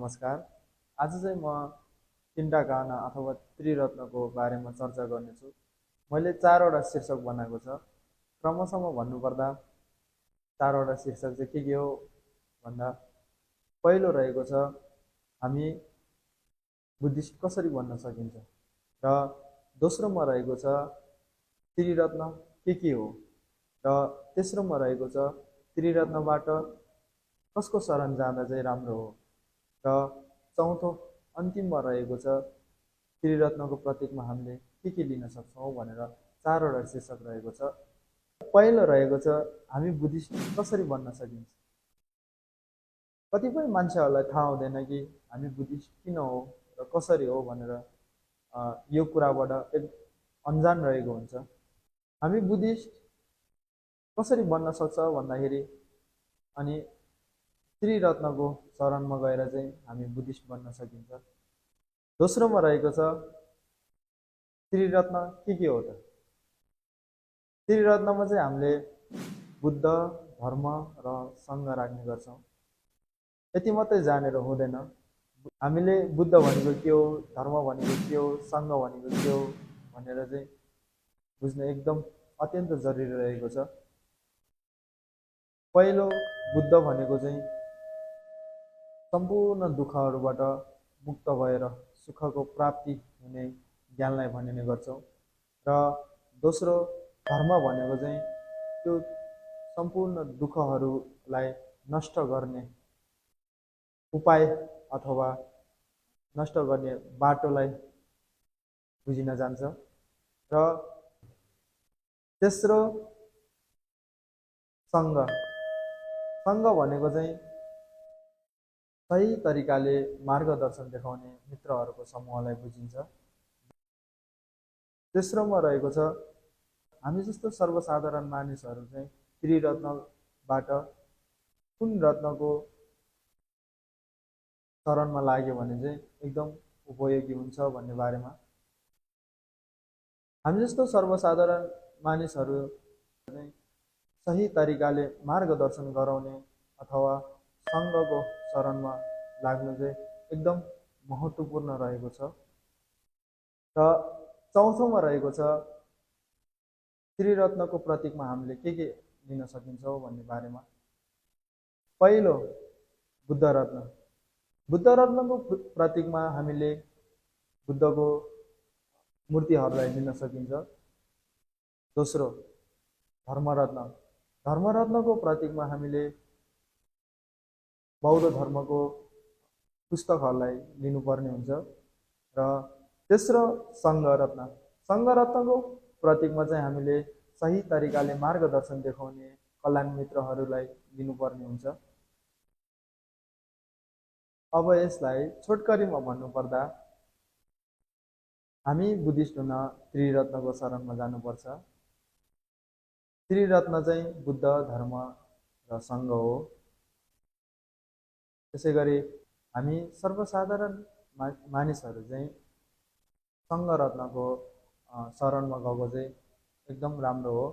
नमस्कार। आज चाहिँ म तिनवटा गाना अथवा त्रिरत्नको बारेमा चर्चा गर्नेछु। मैले चारवटा शीर्षक बनाएको छ। क्रमशः भन्नुपर्दा चारवटा शीर्षक चाहिँ के हो भन्दा पहिलो रहेको छ हामी बुद्धिस्ट कसरी बन्न सकिन्छ र दोस्रोमा रहेको छ त्रिरत्न के हो र तेस्रोमा रहेको छ त्रिरत्नबाट कसको शरण जाँदा चाहिँ राम्रो हो र चौथो अन्तिममा रहेको छ त्रिरत्नको प्रतीकमा हामीले के लिन सक्छौँ भनेर चारवटा शीर्षक रहेको छ। पहिलो रहेको छ हामी बुद्धिस्ट कसरी बन्न सकिन्छ। कतिपय मान्छेहरूलाई थाहा हुँदैन कि हामी बुद्धिस्ट किन हो र कसरी हो भनेर यो कुराबाट एक अनजान रहेको हुन्छ। हामी बुद्धिस्ट कसरी बन्न सक्छ भन्दाखेरि अनि त्रिरत्नको शरणमा गएर चाहिँ हामी बुद्धिस्ट बन्न सकिन्छ। दोस्रोमा रहेको छ त्रिरत्न के हो त। त्रिरत्नमा चाहिँ हामीले बुद्ध, धर्म र सङ्घ राख्ने गर्छौँ। यति मात्रै जानेर हुँदैन, हामीले बुद्ध भनेको के हो, धर्म भनेको के हो, सङ्घ भनेको के हो भनेर चाहिँ बुझ्न एकदम अत्यन्त जरुरी रहेको छ। पहिलो बुद्ध भनेको चाहिँ सम्पूर्ण दुःखहरूबाट मुक्त भएर सुखको प्राप्ति हुने ज्ञानलाई भनिने गर्छौँ र दोस्रो धर्म भनेको चाहिँ त्यो सम्पूर्ण दुःखहरूलाई नष्ट गर्ने उपाय अथवा नष्ट गर्ने बाटोलाई बुझिन जान्छ र तेस्रो सङ्घ भनेको चाहिँ सही तरिकाले मार्गदर्शन देखाउने मित्रहरूको समूहलाई बुझिन्छ। तेस्रोमा रहेको छ हामी जस्तो सर्वसाधारण मानिसहरू चाहिँ त्रिरत्नबाट कुन रत्नको शरणमा लाग्यो भने चाहिँ एकदम उपयोगी हुन्छ भन्ने बारेमा हामी जस्तो सर्वसाधारण मानिसहरू चाहिँ सही तरिकाले मार्गदर्शन गराउने अथवा सङ्घको शरणमा लाग्नु चाहिँ एकदम महत्त्वपूर्ण रहेको छ। र चौथोमा रहेको छ त्रिरत्नको प्रतीकमा हामीले के लिन सकिन्छौँ भन्ने बारेमा। पहिलो बुद्ध रत्नको प्रतीकमा हामीले बुद्धको मूर्तिहरूलाई लिन सकिन्छ। दोस्रो धर्मरत्नको प्रतीकमा हामीले बौद्ध धर्मको पुस्तकहरूलाई लिनुपर्ने हुन्छ र तेस्रो सङ्घरत्नको प्रतीकमा चाहिँ हामीले सही तरिकाले मार्गदर्शन देखाउने कल्याण मित्रहरूलाई लिनुपर्ने हुन्छ। अब यसलाई छोटकरीमा भन्नुपर्दा हामी बुद्धिस्ट हुन त्रिरत्नको शरणमा जानुपर्छ। त्रिरत्न चाहिँ बुद्ध, धर्म र सङ्घ हो। त्यसै गरी हामी सर्वसाधारण मानिसहरू चाहिँ सङ्घरत्नको शरणमा गएको चाहिँ एकदम राम्रो हो।